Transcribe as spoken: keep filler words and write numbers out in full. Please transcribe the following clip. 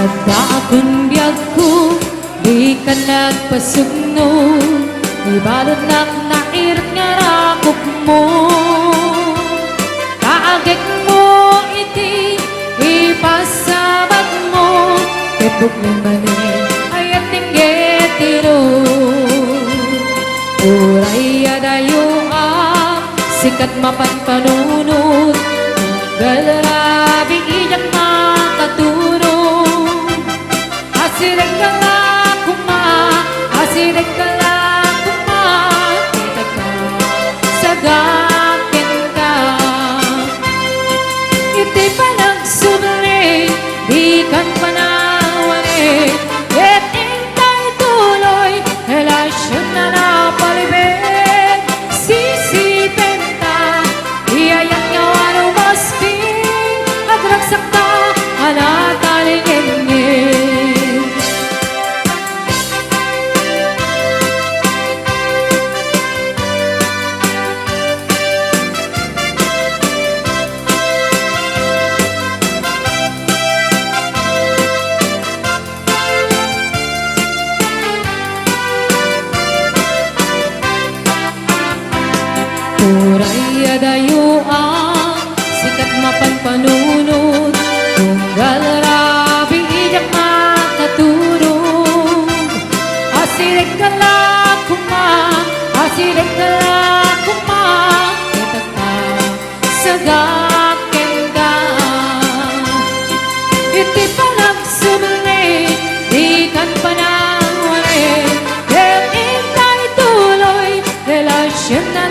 Addaakon biagko, dikan nagpasugno, ibaludnak nairat nga rakopmo. Kaagekmo iti ipasabatmo, ket buklen manen ayat ti inggit ti Dios. Uray adayo a sikat mapanpanunot, tunggal rabii diak makaturog. Asidegka la koma, asidegka la koma, ket agka sagak kenka. Iti panagsubli, dikan panawanen, ket intay tuloy, relasyon a napalibeg. Sisipenta, iyayat nga wano masping, agragsakta a natalingenngen. Uray adayo a sikat mapanpanunot, tunggal rabii diak makaturog. Asidegka la koma, asidegka la koma, ket agka sagak kenka. Iti panagsubli, dikan panawanen, ket intay tuloy, relasyon a